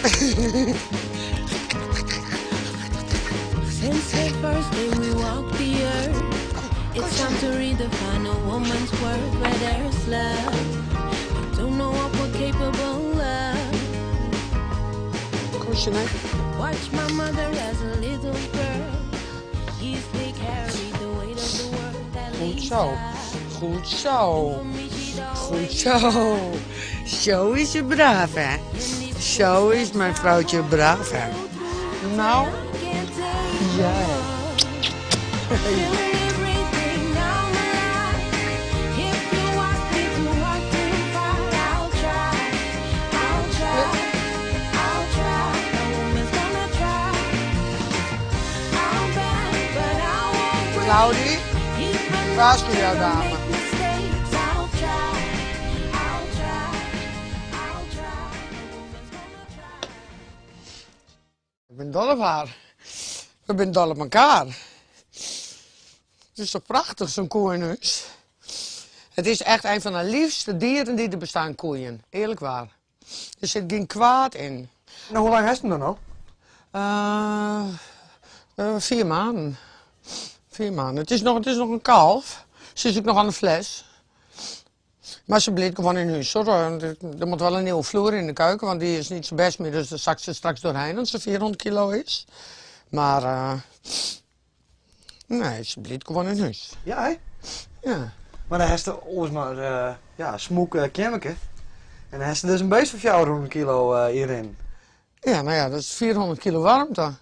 Since the first day we walked the earth, it's time to redefine a woman's worth where there's love. We don't know what we're capable of. Koesje, nee. Watch my mother as a little girl. Easily carried the weight of the world. At Goed least zo. I Goed zo. for me she'd Goed zo. Zo is ze braaf, hè? Zo is mijn vrouwtje braaf, hè? Nou, can't take ja. Feeling everything now I'm alive. If you ask me to walk through fire, I'll try. I'll try. I'll try. A woman's gonna try. I'll bend, but I won't break. Claudie, Even waarschuw after jouw I dame. make mistakes, I'll try. I'll try. I'll try. A woman's gonna try. Ik ben dol op haar. We zijn dol op elkaar. Het is toch prachtig, zo'n koe in huis. Het is echt een van de liefste dieren die er bestaan, koeien. Eerlijk waar. Er zit geen kwaad in. Nou, hoe lang heeft hem dan al? 4 maanden. 4 maanden. Het is nog een kalf. Ze is ook nog aan de fles. Maar ze blijft gewoon in huis, hoor. Er moet wel een nieuwe vloer in de keuken, want die is niet zo best meer. Dus daar zakt ze straks doorheen als ze 400 kilo is. Maar nee, ze blijft gewoon in huis. Ja, hè? Ja. Maar dan heeft ze oors maar ja, smoek kemmeke. En dan heeft ze dus een beest van 400 kilo hierin. Ja, nou ja, dat is 400 kilo warmte.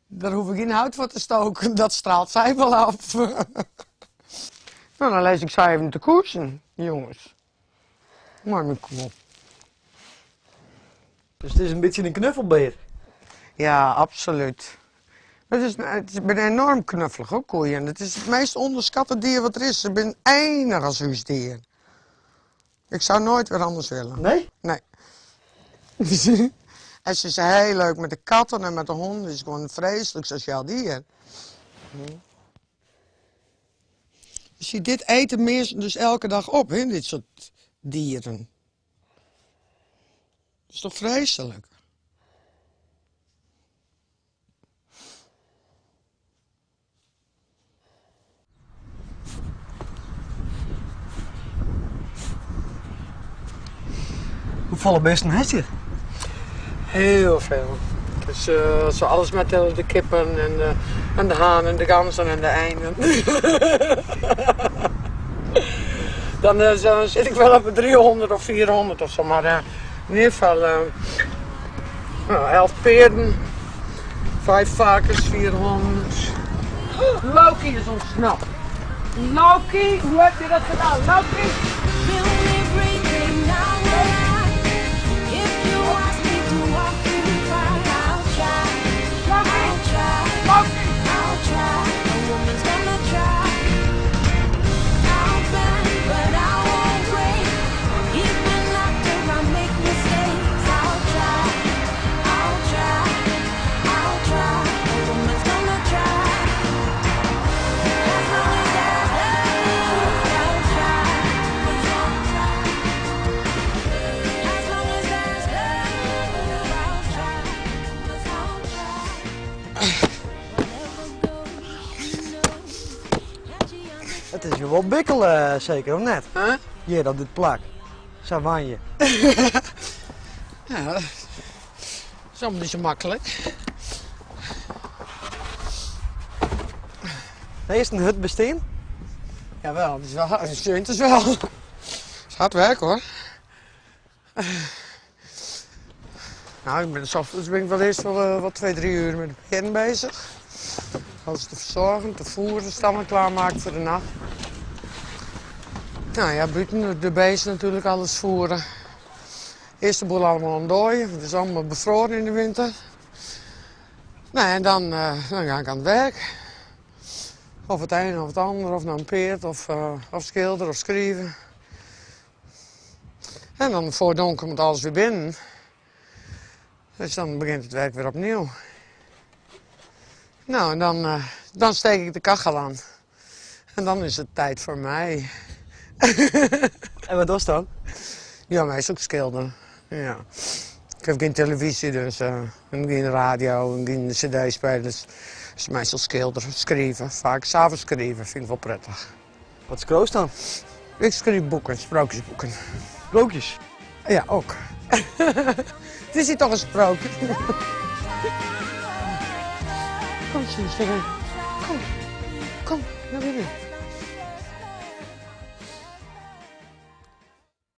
Daar hoef ik geen hout voor te stoken. Dat straalt zij wel af. Nou, dan lees ik zij even te koersen, jongens. Maar mijn koe. Dus het is een beetje een knuffelbeer. Ja, absoluut. Het is ben enorm knuffelig, hoor, koeien. Het is het meest onderschatte dier wat er is. Ze zijn enig als huisdier. Ik zou nooit weer anders willen. Nee? Nee. En ze is heel leuk met de katten en met de honden. Het is gewoon een vreselijk sociaal dier. Je ziet, dit eten meer dus elke dag op, hè, dit soort dieren. Dat is toch vreselijk? Hoefolle bisten hast je? Heel veel. Dus zo alles met de kippen en de haan en de ganzen en de einden. Dan zo zit ik wel op 300 of 400 of zo. Maar in ieder geval nou, 11 peerden, 5 varkens, 400. Loki is ontsnapt. Loki, hoe heb je dat gedaan? Loki! Feel me breathing now alive. If you ask me to walk through fire, I'll try. I'll try. I'll try. A woman's gonna try. I'll bend, but I won't break. Even after I make mistakes, I'll try. I'll try. I'll try. A woman's gonna try. As long as there's love, I'll try. As long as there's love, I'll try. I'll try. Whatever goes, you know. That you Het is wel bikkelen, zeker, of net? Huh? Hier, op dit plak. Zo je. Ja, dat is allemaal niet zo makkelijk. Nee, is het een hut bestaan? Jawel, het is wel hard. Het is wel. Het is hard werk hoor. Nou, ik ben, 's ochtends ben ik wel eerst wel wat 2, 3 uur met de peerden bezig. Alles te verzorgen, te voeren, stallen klaarmaken voor de nacht. Nou ja, buiten de beesten natuurlijk alles voeren. Eerst de boel allemaal ontdooien, want het is allemaal bevroren in de winter. Nou, en dan ga ik aan het werk. Of het een of het ander, of naar een peert, of schilder of schrijven. En dan voor donker moet alles weer binnen. Dus dan begint het werk weer opnieuw. Nou, en dan steek ik de kachel aan. En dan is het tijd voor mij. En wat was dan? Ja, mij is ook schilderen. Ja. Ik haw gjin telefyzje, dus en gjin radio en gjin cd-spelers. Dus meastal skilderje, skrive, faak 's avonds skrive, fyn ik wol prettich. Wat skriuwst dan? Ik skriuw boeken, sprookjesboeken. Sprookjes? Ja, ek. It is hjir toch in sprookje. Kom, Suus, Kom, kom, nei binnen.